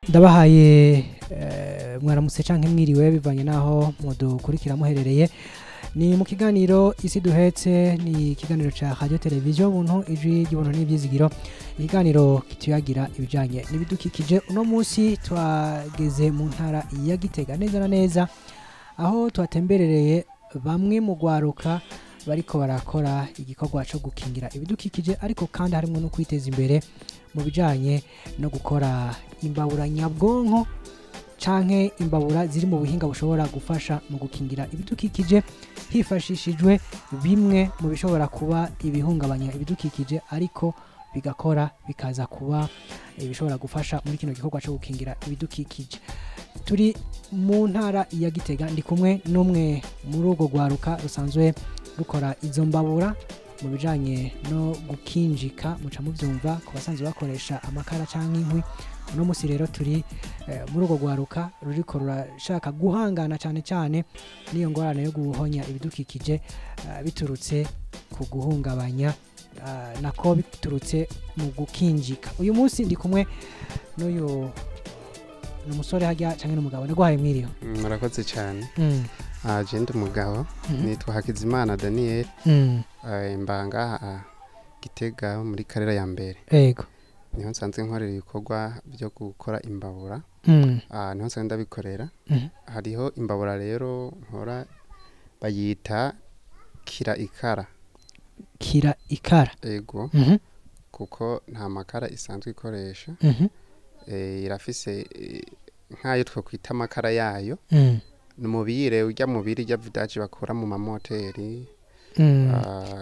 Ndabahaye mwaramutse canke mwiriwe bivanye naho mudukurikira muherereye. Ni mu kiganiro Isi Duhetse, ni ikiganiro ca Radio Television Buntu, ijwi ry'ubuntu n'ivyizigiro, ikiganiro kituyagira ibijanye n'ibidukikije. Uno munsi twageze mu ntara ya Gitega neza na neza, aho twatemberereye bamwe mu gwaruka bariko barakora igikorwa co gukingira ibidukikije, ariko kandi harimwo no kwiteza imbere mu bijanye no gukora imbabura nyabwonko canke imbabura ziri mu buhinga bushobora gufasha mu gukingira ibidukikije hifashishijwe bimwe mu bishobora kuba ibihungabanya ibidukikije, ariko bigakora bikaza kuba ibishobora gufasha muri kino gikorwa co gukingira ibidukikije. Turi mu ntara ya Gitega, ndi kumwe n'umwe muri urwo rwaruka rusanzwe rukora izo mbabura mu bijanye no gukinjika, muca muvyumva ku basanzwe bakoresha amakara canke inkwi. Uno musi rero turi muri urwo rwaruka ruriko rurashaka guhangana cane cane n'iyo ngorane yo guhonya ibidukikije, biturutse ku guhungabanya, nako biturutse mu gukinjika. Uyu munsi ndi kumwe n'uyu ni umusore harya canke n'umugabo? Ndaguhaye mwiriwe. Murakoze cyane. Je ndi umugabo, nitwa Hakizimana Daniel. Mba ngaha Gitega muri karera ya mbere. Niho nsanzwe nkorera ibikorwa byo gukora imbabura. Niho nsanzwe ndabikorera. Hariho imbabura rero nkora bayita kira ikara. Kira ikara. Ego. Kuko nta makara isanzwe ikoresha. Irafise nkayo twokwita amakara yayo. Ni umubire ujya mubiri ujya vidaje bakura mu mamoteri.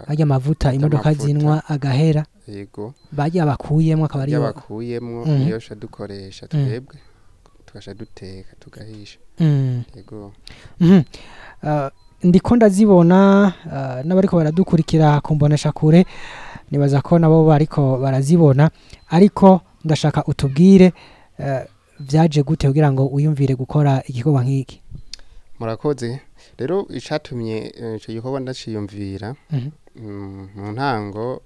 Arya amavuta imodoka amavuta. Zinwa agahera. Yego. Barya bakuyemwo akaba ariyo ariyo bakuyemwo, niyo sha dukoresha twebwe tugasha duteka tugahisha. Yego. Ndiko ndazibona, n'abariko baradukurikira kumbonesha kure nibaza ko nabo bariko barazibona, ariko ndashaka utubwire vyaje gute kugira ngo wiyumvire gukora igikorwa nk'iki? Murakoze. Rero icatumye ico gikorwa ndaciyumvira, mu ntango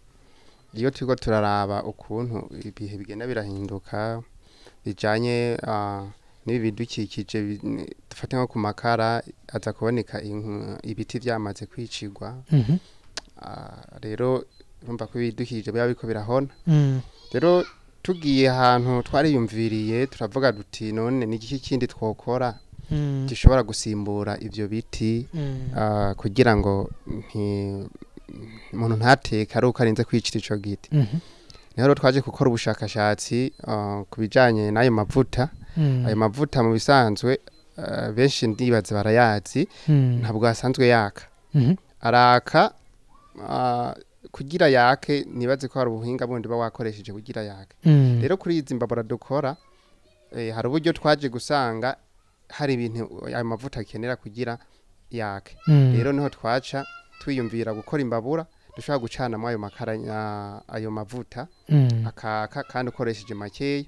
iyo turiko turaraba ukuntu ibihe bigenda birahinduka bijanye n'ibi bidukikije, dufate nko ku makara aza kuboneka ibiti vyamaze kwicirwa. Rero urumva ko ibidukikije biba biriko birahona. Rero tugiye ahantu twariyumviriye, turavuga duti: "None ni igiki kindi twokora gishobora gusimbura ivyo biti, kugira ngo umuntu ntateke ari uko arinze kwicira ico giti?" Niho rero twaje gukora ubushakashatsi ku bijanye n'ayo mavuta. Ayo mavuta mu bisanzwe, benshi ndibaza barayazi, ntabwo asanzwe yaka. Araka, kugira yake nibaze ko hari ubuhinga bundi ba wakoresheje kugira yake. Rero kuri izi mbabura dukora, hari uburyo twaje gusanga hari ibintu ayo mavuta akenera kugira yake. Rero niho twaca twiyumvira gukora imbabura dushobora gucanamo ayo makara, ayo mavuta, akaka kandi ukoresheje makeya.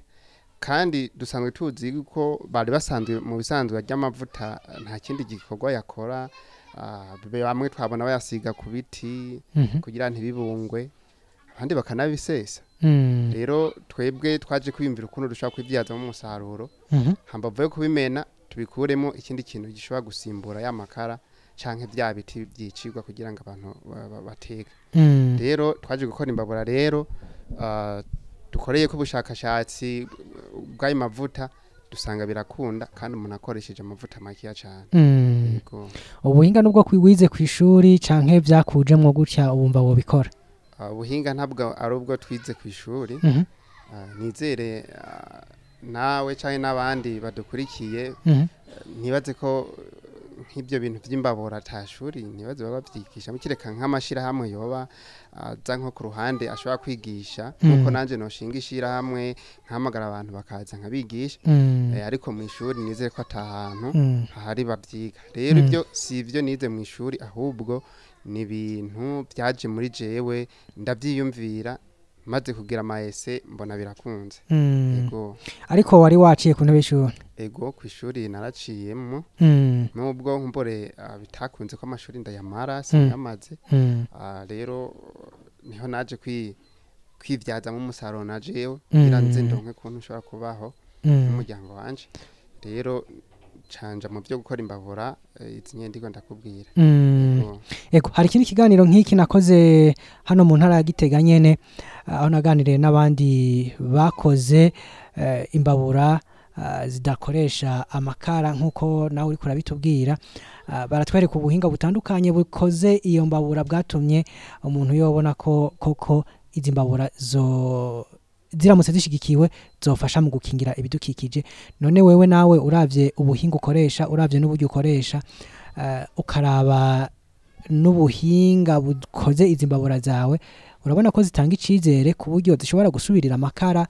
Kandi dusanzwe tuzi ko bari basanzwe mu bisanzwe barya amavuta, nta kindi gikorwa yakora. Bamwe twabona bayasiga ku biti kugira ntibibungwe, abandi bakanabisesa. Rero twebwe twaje kwiyumvira ukuntu dushobora kubibyazamo umusaruro, hambavu yo kubimena tubikuremo ikindi kintu gishobora gusimbura ya makara canke vya biti vyicirwa kugira ngo abantu bateke. Rero twaje gukora imbabura rero dukoreye ko ubushakashatsi bw'ayo mavuta, dusanga birakunda kandi umuntu akoresheje amavuta makeya cane. Yego. Ubuhinga nubwo wize kw'ishuri canke vyakujemwo gutya wumva wobikora? Ubuhinga ntabwo ari ubwo twize kw'ishuri. Nizere nawe canke n'abandi badukurikiye, ntibaze ko nk'ibyo bintu vy'imbabura ata shuri ntibaze baba bavyigisha, kireka nk'amashirahamwe yoba aza nko ku ruhande ashobora kwigisha, nkuko nanje noshinga ishirahamwe nkahamagara abantu bakaza nkabigisha. Ariko mw'ishuri nizere ko ata hantu hahari bavyiga. Rero ibyo si ivyo nize mw'ishuri, ahubwo ni ibintu vyaje muri jewe ndavyiyumvira, maze kugira amaese mbona birakunze. Ego. Ariko wari waciye ku ntebe y'ishuri? Ego, kw'ishuri naraciyemwo, nubwo nkumbure bitakunze ko amashuri ndayamara, sinayamaze. Rero niho naje kwivyazamwo umusaruro na jewe kugira nze ndonke ukuntu nshobora kubaho. N'umuryango wanje rero canja mu byo gukora imbabura, izi nyene ndiko ndakubwira. Yego. Ego, hari ikindi kiganiro nk'iki nakoze hano mu ntara ya Gitega nyene, aho naganiriye n'abandi bakoze imbabura zidakoresha amakara nk'uko nawe uriko urabitubwira. Baratwereka ubuhinga butandukanye bukoze iyo mbabura bwatumye umuntu yobona ko koko izi mbabura zo ziramutse zishigikiwe zofasha mu gukingira ibidukikije. None wewe nawe uravye ubuhinga ukoresha, uravye n'uburyo ukoresha, ukaraba n'ubuhinga bukoze izi mbabura zawe, urabona ko zitanga icizere ku buryo zishobora gusubirira amakara,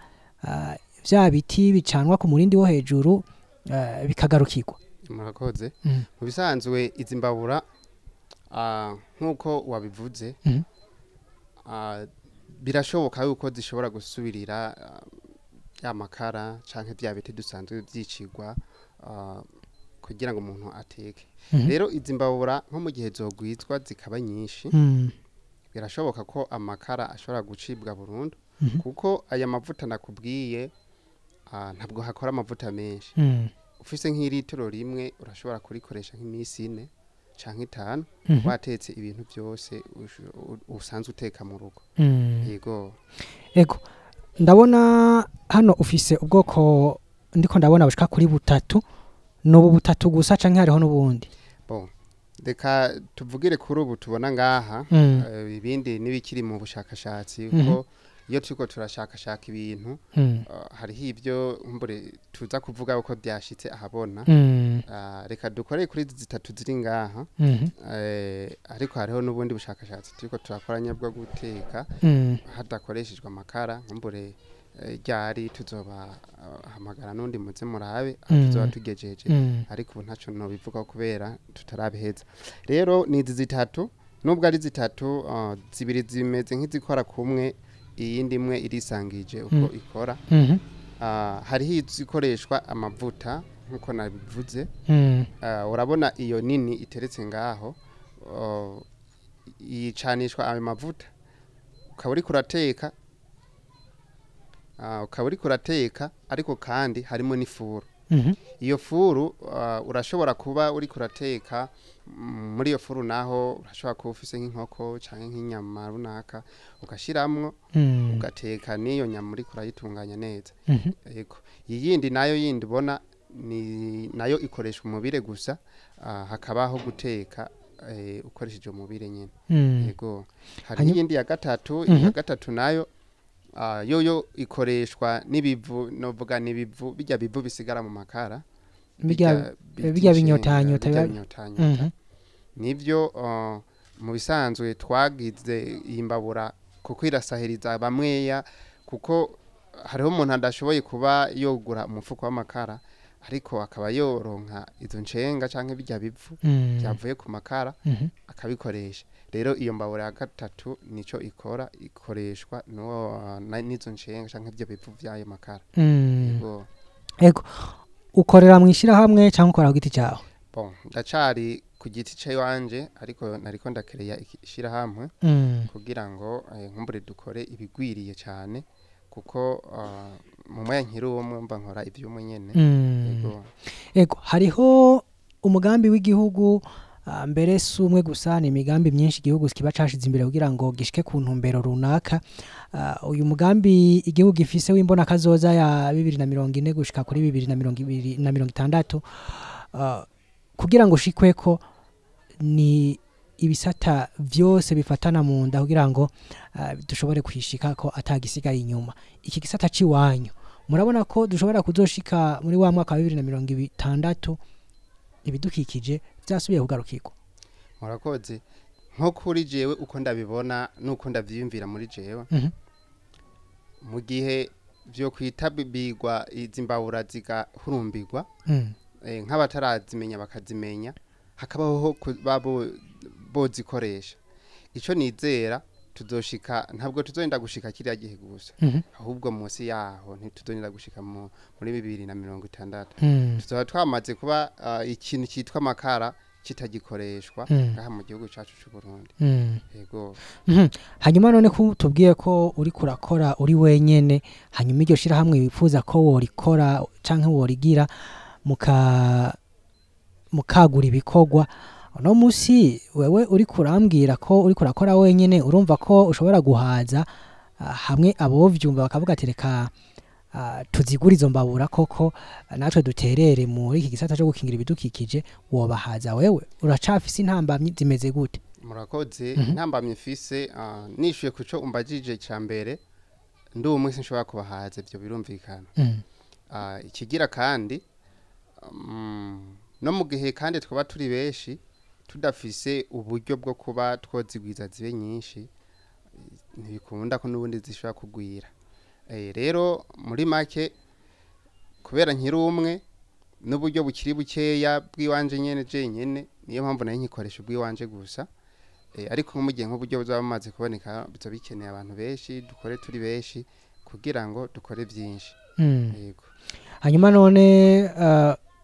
vya biti bicanwa ku murindi wo hejuru, bikagarukirwa? Murakoze. Mu bisanzwe izi mbabura, nk'uko wabivuze, birashoboka yuko zishobora gusubirira ya makara canke vya biti dusanzwe vyicirwa kugira ngo umuntu ateke. Rero izi mbabura nko mu gihe zogwizwa zikaba nyinshi, birashoboka ko amakara ashobora gucibwa burundu, kuko aya mavuta nakubwiye, ntabwo hakora amavuta menshi. Ufise nk'iritiro rimwe urashobora kurikoresha nk'iminsi 4 canke 5, watetse ibintu byose usanzwe uteka mu rugo. Yego. Ego, ndabona hano ufise ubwoko ndiko ndabona bushika kuri butatu. N'ubu butatu gusa canke hariho n'ubundi? Bon, reka tuvugire kuri ubu tubona ngaha, ibindi nibikiri mu bushakashatsi, kuko iyo turiko turashakashaka ibintu, hariho ibyo mbure tuza kuvuga uko byashitse ahabona. Reka dukore kuri izi zitatu ziri ngaha, ariko hariho n'ubundi bushakashatsi turiko turakoranya bwo guteka hadakoreshejwe amakara. Nkumbure ryari tuzoba hamagara n'undi muze murabe aho tuzoba tugejeje, ariko ubu ntaco nobivugaho kubera tutarabiheza. Rero ni izi zitatu, nubwo ari zitatu, zibiri zimeze nk'izikora kumwe, iyindi imwe irisangije uko ikora. Hariho izikoreshwa amavuta nkuko nabivuze. Urabona iyo nini iteretse ngaho, yicanishwa ayo mavuta, ukaba uriko urateka, ariko kandi harimo n'ifuru. Iyo furu, urashobora kuba uriko urateka muri iyo furu, naho urashobora kuba ufise nk'inkoko canke nk'inyama runaka, ugashiramwo, ugateka n'iyo nyama uriko urayitunganya neza. Yego. Iyindi nayo yindi ubona ni nayo ikoresha umubire gusa, hakabaho guteka ukoresheje umubire nyene. Yego. Hari iyindi ya gatatu, iya gatatu nayo, yoyo ikoreshwa n'ibivu, novuga n'ibivu, bijya bivu bisigara mu makara. Bijya bijya binyotanyota bijya binyotanyota. Nivyo, mu bisanzwe twagize iyi mbabura kuko irasahiriza bamweya, kuko hariho umuntu adashoboye kuba yogura umufuko w'amakara, ariko akaba yoronka izo ncenga canke bijya bivu byavuye ku makara, akabikoresha. Rero iyo mbabura ya gatatu nico ikora, ikoreshwa n'izo ncenga canke ibyo bivu by'ayo makara. Yego. Ego, ukorera mu ishirahamwe canke ukora ku giti cyawe? Bon, ndacari ku giti canje, ariko nariko ndakereya ishirahamwe kugira ngo nkumbure dukore ibigwiriye cyane, kuko mu mwanya nkiri umwe mba nkora ivy'umwe nyene. Yego. Ego, hariho umugambi w'igihugu, mbere si umwe gusa, ni imigambi myinshi igihugu kiba cashize imbere kugira ngo gishike ku ntumbero runaka. Uyu mugambi igihugu gifise w'imbona kazoza ya 2040 gushika kuri 2060, kugira ngo ushikweko ni ibisata vyose bifatana mu nda kugira ngo dushobore kwishika ko atagisigaye inyuma. Iki gisata ciwanyu murabona ko dushobora kuzoshika muri wa mwaka wa 2060 ibidukikije vyasubiye kugarukirwa? Murakoze. Nko kuri jewe uko ndabibona nuko ndavyiyumvira muri jewe, mu gihe vyo kwitabirwa izi mbabura zigahurumbirwa, nk'abatarazimenya bakazimenya, hakabaho kuba bozikoresha, ico nizera tuzoshika, ntabwo tuzogenda gushika kiriya gihe gusa, ahubwo munsi yaho ntituzogenda gushika muri 2060, tuzoba twamaze kuba ikintu cyitwa amakara kitagikoreshwa ngaha mu gihugu cyacu cy'u Burundi. Yego. Hanyuma none ko tubwiye ko uri kurakora uri wenyene, hanyuma iryo shirahamwe wifuza ko worikora canke worigira mukagura ibikorwa, uno musi wewe uri kurambwira ko uri kurakora wenyene, urumva ko ushobora guhaza hamwe abovyumva bakavuga ati reka tuzigura izo mbabura koko natwe duterere muri iki gisata cyo gukingira ibidukikije, wobahaza wewe uracafise intambamyi zimeze gute? Murakoze. Intambamyi mfise, nishuye kuco umbajije ca mbere, ndi umwe sinshobora kubahaza, ivyo birumvikana. Ikigira kandi no mu gihe kandi twaba turi benshi tudafise uburyo bwo kuba twozigwiza zibe nyinshi, ntibikunda ko n'ubundi zishobora kugwira. Rero muri make kubera nkiri umwe n'uburyo bukiri bukeya bw'iwanje nyene jenyene, niyo mpamvu nayo nkikoresha ubw'iwanje gusa. Ariko mu gihe nk'uburyo buzaba bumaze kuboneka bizo bikeneye abantu benshi, dukore turi benshi kugira ngo dukore byinshi. Yego. Hanyuma none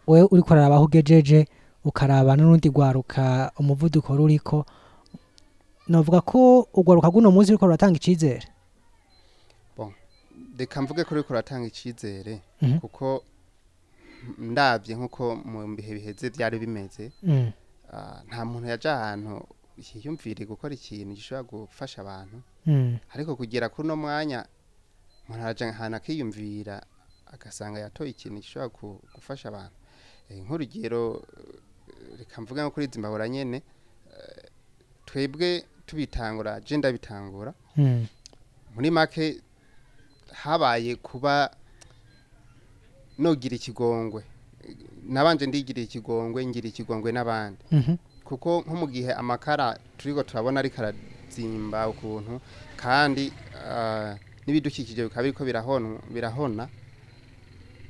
wewe uri kuraraba aho ugejeje, ukaraba n'urundi rwaruka umuvuduko ruriko, novuga ko urwaruka guno munsi ruriko ruratanga icizere? Bon, reka mvuge ko ruriko ruratanga icizere, kuko ndavye nkuko mu bihe biheze byari bimeze, nta muntu yaja ahantu yiyumvire gukora ikintu gishobora gufasha abantu. Ariko kugera kuri no mwanya umuntu araja ahantu akiyumvira agasanga yatoye ikintu gishobora gufasha abantu. Nk'urugero reka mvuge nko kuri izi mbabura nyene, twebwe tubitangura, je ndabitangura, muri make habaye kuba nogira ikigongwe, nabanje ndigira ikigongwe, ngira ikigongwe n'abandi. Kuko nko mu gihe amakara turiko turabona ariko arazimba ukuntu, kandi n'ibidukikije bikaba biriko birahona,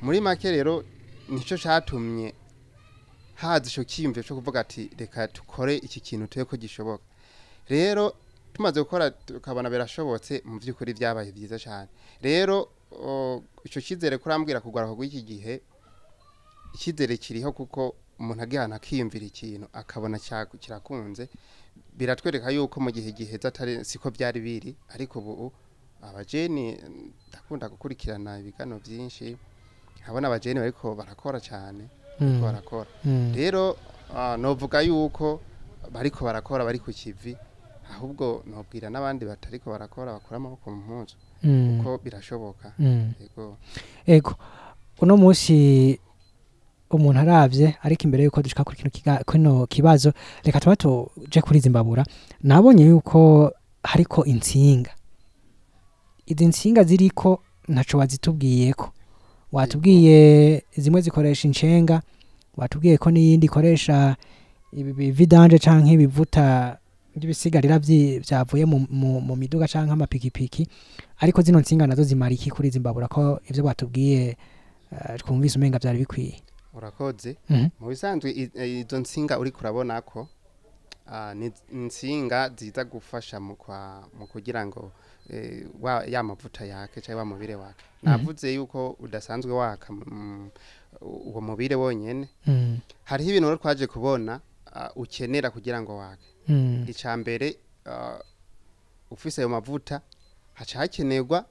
muri make rero nico catumye haza ico kiyumviro co kuvuga ati reka dukore iki kintu tuye ko gishoboka. Rero tumaze gukora tukabona birashobotse, mu vy'ukuri vyabaye vyiza cyane. Rero ico cizere kurambwira kugwara kw'iki gihe, icizere kiriho, kuko umuntu agihana akiyumvira ikintu akabona kirakunze, biratwereka yuko mu gihe giheze atari siko byari biri. Ariko ubu abajeni ndakunda gukurikirana ibigano byinshi, nkabona abajeni bariko barakora cyane, bariko barakora. Rero novuga yuko bariko barakora bari ku kivi, ahubwo nobwira n'abandi batariko barakora bakura amaboko mu mpuzu, kuko birashoboka. Yego. Ego, uno munsi umuntu aravye, ariko imbere yuko dushika kuri kino kibazo, reka tuba tuje kuri izi mbabura. Nabonye yuko hariko intsinga, izi ntsinga ziriko ntaco wazitubwiyeko. Watubwiye zimwe zikoresha incenga, watubwiye ko n'iyindi ikoresha ibi vidange canke ibivuta by'ibisigarira vyavuye mu miduga canke amapikipiki, ariko zino ntsinga nazo zimara iki kuri izi mbabura, ko ivyo batubwiye twumvise umenga vyari bikwiye? Urakoze. Mu bisanzwe izo ntsinga uri kurabona ko ni intsinga ziza gufasha mu kugira ngo ya mavuta yake cyangwa mubire wake. Navuze yuko udasanzwe waka uwo mubire wonyene. Hariho ibintu twaje kubona ukenera kugira ngo wake. Ica mbere ufise ayo mavuta haca hakenerwa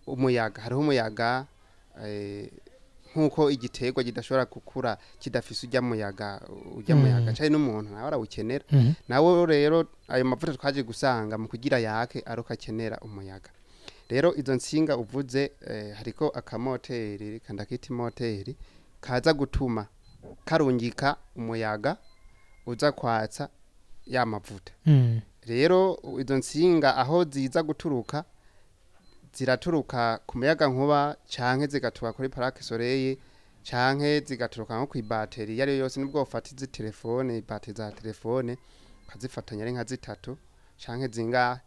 umuyaga. Hariho umuyaga, nkuko igiterwa kidashobora gukura kidafise ujya muyaga cyane n'umuntu nawe arawukenera. Nawe rero ayo mavuta twaje gusanga mu kugira yake aruka akenera umuyaga. Rero izo ntsinga uvuze, hariko akamoteri kandakita moteri kaza gutuma karungika umuyaga uza kwatsa ya mavuta. Rero izo ntsinga aho ziza guturuka, ziraturuka ku muyaga nkuba canke zigaturuka kuri plaque soleil canke zigaturuka nko ku batterie yari yose, nubwo ufata izi telefone, batterie za telefone ukazifatanya ari nka zitatu canke zinga,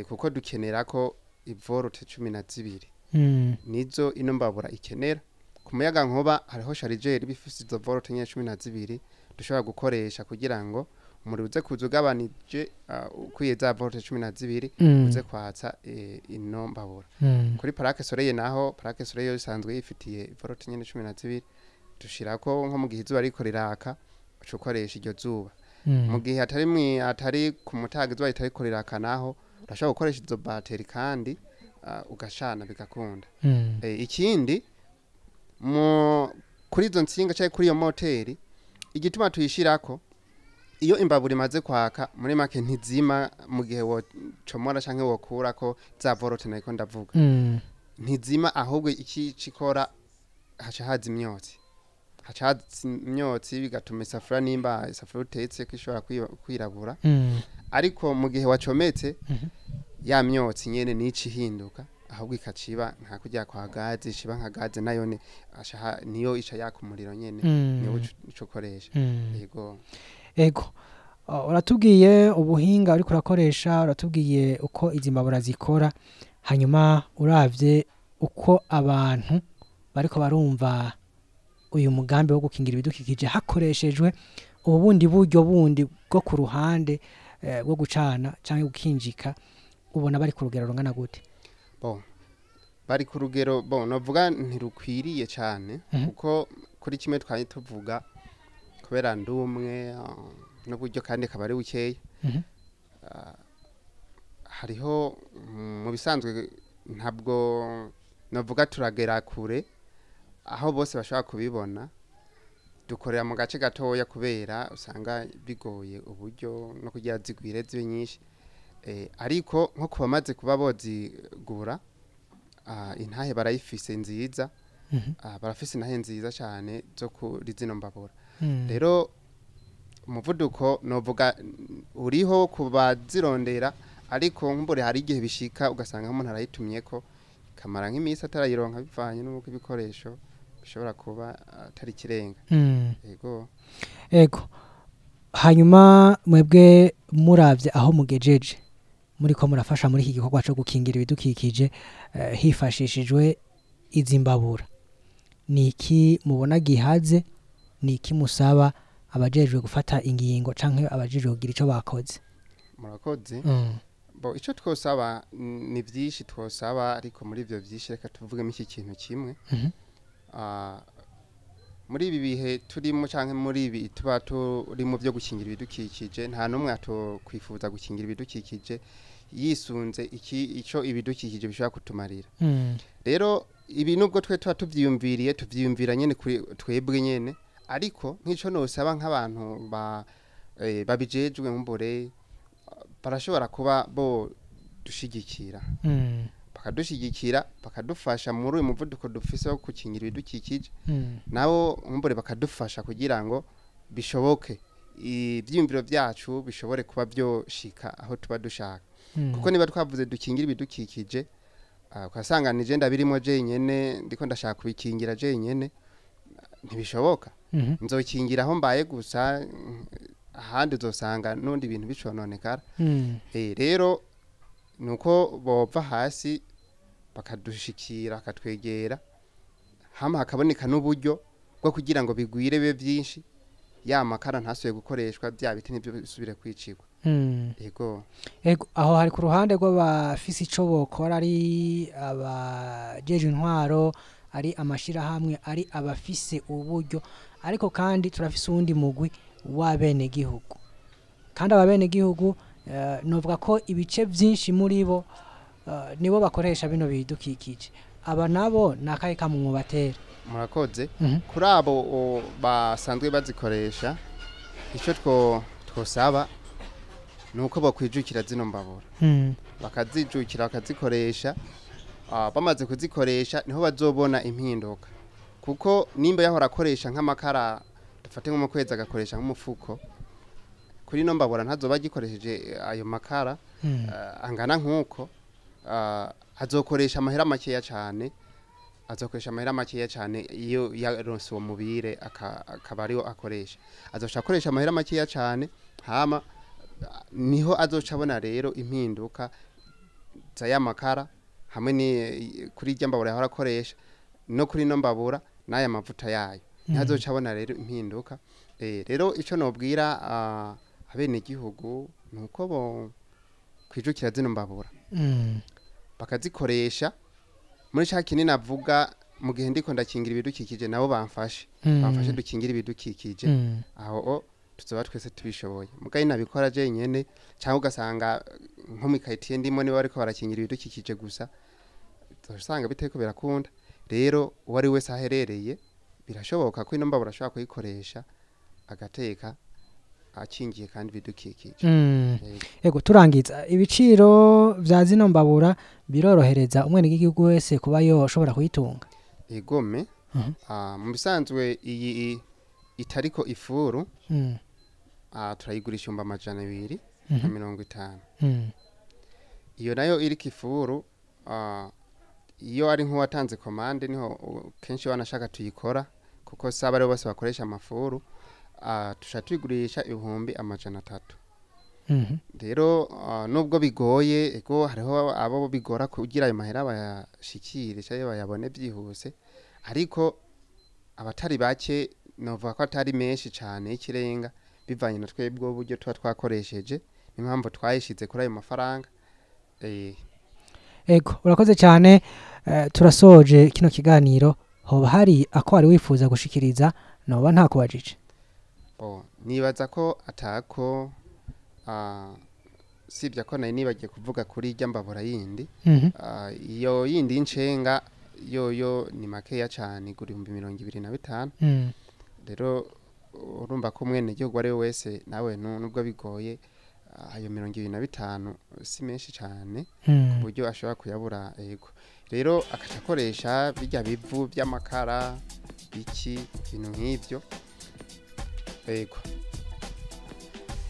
kuko dukenera ko ivolte 12 nizo ino mbabura ikenera. Ku muyaga nkuba hariho chargeur bifise izo volte 12 dushobora gukoresha kugira ngo umuriro uze kuzugabanije ukwiye za volte 12 uze kwatsa ino mbabura. Kuri plaque soleil naho, plaque soleil isanzwe yifitiye volte 12, dushirako nko mu gihe izuba riko riraka Uca ukoresha iryo zuba. Mu gihe atari ku mutaga, izuba ritariko riraka naho, urashobora gukoresha izo bateri kandi ugacana bigakunda. Ikindi kuri izo nsinga cyangwa kuri iyo moteri, igituma tuyishirako, iyo imbabura imaze kwaka, muri make ntizima mu gihe wocomora canke wokurako za volts nariko ndavuga. Ntizima, ahubwo iki cikora, haca haza imyotsi, haca haza imyotsi, bigatuma isafuriya, nimba isafuriya utetse ko, ishobora kwirabura. Ariko mu gihe wacometse, ya myotsi nyene nico ihinduka, ahubwo ikaciba nka kurya kwa gaze, iciba nka gaze nayone niyo ica yaka umuriro nyene. Niyo uca ukoresha. Yego. Ego. Uratubwiye ubuhinga uriko urakoresha, uratubwiye uko izi mbabura zikora. Hanyuma uravye uko abantu bariko barumva uyu mugambi wo gukingira ibidukikije hakoreshejwe ubu bundi buryo bundi bwo ku ruhande, bwo gucana canke gukinjika, ubona bari ku rugero rungana gute? Bon, bari ku rugero, bon, novuga ntirukwiriye cyane, kuko kuri kimwe twari tuvuga, kubera ndumwe n'uburyo kandi kaba ari bukeya. Hariho mu bisanzwe ntabwo novuga turagera kure aho bose bashobora kubibona. Dukorera mu gace gatoya kubera usanga bigoye uburyo no kugira zigwire zibe nyinshi. Ariko nko ku bamaze kuba bozigura, intahe barayifise nziza. Barafise intahe nziza cyane zo kuri zino mbabura. Rero umuvuduko novuga uriho ku bazirondera, ariko nkumbure hari igihe bishika ugasanga nk'umuntu arayitumye ko kamara nk'iminsi atarayironka, bivanye n'uko ibikoresho bishobora kuba atari ikirenga. Yego. Ego. Hanyuma mwebwe muravye aho mugejeje, muriko murafasha muri iki gikorwa co gukingira ibidukikije, hifashishijwe izi mbabura, ni iki mubona gihaze? Ni iki musaba abajejwe gufata ingingo canke abajejwe kugira ico bakoze? Murakoze. Bo, ico twosaba ni vyinshi twosaba, ariko muri ivyo vyinshi reka tuvugemo iki kintu kimwe. Muri ibi bihe turimo canke muri ibi tuba turi mu byo gukingira ibidukikije, nta n'umwe atokwifuza gukingira ibidukikije yisunze iki ico ibidukikije bishobora kutumarira. Rero ibi, nubwo twe tuba tuvyiyumviriye, tuvyiyumvira nyene kuri twebwe nyene, ariko nk'ico nosaba nk'abantu babijejwe, nkumbure barashobora kuba bo dushigikira, bakadushigikira, bakadufasha muri uyu muvuduko dufise wo gukingira ibidukikije. Nabo nkumbure bakadufasha kugira ngo bishoboke, ivyiyumviro vyacu bishobore kuba vyoshika aho tuba dushaka. Kuko niba twavuze dukingira ibidukikije, ugasanga nije ndabirimo jenyene, ndiko ndashaka kubikingira jenyene, ntibishoboka. Nzokingira aho mbaye gusa, ahandi uzosanga n'undi ibintu bicononekara. Rero nuko bova hasi bakadushikira, bakatwegera, hama hakaboneka n'uburyo bwo kugira ngo bigwire bibe byinshi, ya makara ntasubiye gukoreshwa, bya biti nibyo bisubire kwicirwa. Yego. Ego, aho hari ku ruhande rw'abafise ico bokora, ari abajejwe intwaro, ari amashirahamwe, ari abafise uburyo. Ariko kandi turafise uwundi mugwi w'abenegihugu, kandi aba benegihugu, novuga ko ibice vyinshi muri bo, nibo bakoresha bino bidukikije. Aba nabo ni akahe kamo mwobatera? Murakoze. Kuri abo basanzwe bazikoresha, icyo twosaba ni uko bakwijukira zino mbabura, bakazijukira, bakazikoresha. Bamaze kuzikoresha niho bazobona impinduka, kuko nimba yahora akoresha nk'amakara, dufate nko mu kwezi agakoresha nk'umufuko, kuri ino mbabura ntazoba agikoresheje ayo makara angana nk'uko. Azokoresha amahera makeya cyane, azokoresha amahera makeya cyane. Iyo yaronse uwo mubire akaba ariwo akoresha, azoca akoresha amahera makeya cyane, hama niho azoca abona rero impinduka za ya makara hamwe ni kuri irya mbabura yahora akoresha no kuri ino mbabura n'aya mavuta yayo, niho azoca abona rero impinduka. Rero ico nobwira abenegihugu ni uko bo kwijukira zino mbabura, bakazikoresha muri ca kinini avuga. Mu gihe ndiko ndakingira ibidukikije, nabo bamfashe, bamfashe dukingira ibidukikije. Aho tuzoba twese tubishoboye. Mugaye nabikora je nyene, cyangwa ugasanga nko mu kayitiye ndimo niba bariko barakingira ibidukikije gusa, usanga biteko birakunda. Rero uwo ari wese aherereye, birashoboka ko ino mbabura ashobora kuyikoresha agateka akingiye kandi ibidukikije. Ego, turangiza, ibiciro vya zino mbabura birorohereza umwenegihugu wese kuba yoshobora kuyitunga? Egome. Mu bisanzwe iyi itariko ifuru, turayigurisha 250,000. Iyo nayo iriko ifuru, iyo ari nk'uwatanze commande, niho kenshi wanashaka tuyikora, kuko saba aribo bose bakoresha amafuru, tusha tuyigurisha 300,000. Rero nubwo bigoye, ego hariho abo bigora kugira ayo mahera bayashikire cyangwa bayabone byihuse, ariko abatari bake, novuga ko atari menshi cyane y'ikirenga, bivanye na twebwe uburyo tuba twakoresheje n'impamvu twayishize kuri ayo mafaranga. Ego, urakoze cyane. Turasoje kino kiganiro. Hoba hari ako wari wifuza gushikiriza noba ntakubajije? Bo, nibaza ko atako, sibya ko nari nibagiye kuvuga kuri irya mbabura yindi. Iyo yindi y'incenga yoyo ni makeya cyane, igura 25,000. Rero urumva ko umwene gihugu ari we wese nawe nubwo bigoye, ayo 25 si menshi cyane ku buryo ashobora kuyabura. Yego, rero akaca akoresha bijya bivu by'amakara, biki, ibintu nk'ibyo. Yego.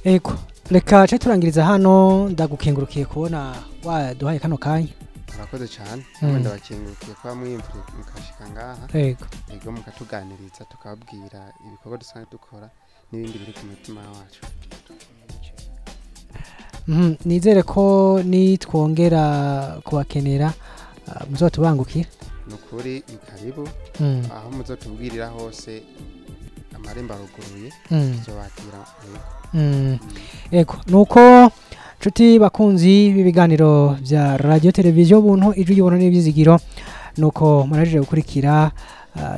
Ego, reka ce turangiriza hano. Ndagukengurukiye kubona waduhaye kano kanya. Murakoze cyane. Namwe ndabakengurukiye kuba mwiyumvire mukashika ngaha. Ego. Ego, mukatuganiriza, tukababwira ibikorwa dusanzwe dukora n'ibindi biri ku mutima wacu. Nizere ko nitwongera kubakenera, muzotubangukira. Ni ukuri, ni karibu. Aho muzotubwirira hose, amarembo aruguruye, tuzobakira. Yego. Ego, nuko nshuti bakunzi b'ibiganiro bya Radio Televiziyo Buntu, ijwi y'ubuntu n'ibyizigiro, nuko murajije gukurikira,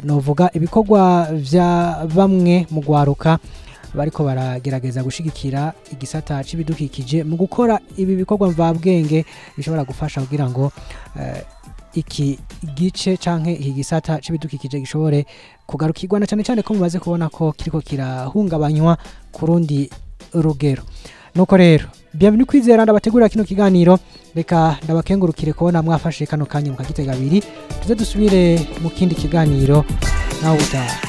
novuga ibikorwa vya bamwe mu gwaruka bariko baragerageza gushigikira igisata c'ibidukikije mu gukora ibi bikorwa mvabwenge bishobora gufasha kugira ngo iki gice canke iki gisata c'ibidukikije gishobore kugarukirwa, na cane cane ko mumaze kubona ko kiriko kirahungabanywa ku rundi rugero. Nuko rero, Bienvenue Kwizera ndabategurira kino kiganiro, reka ndabakengurukire kubona mwafashe kano kanya mukagitega abiri. Tuze dusubire mu kindi kiganiro nawe utaha.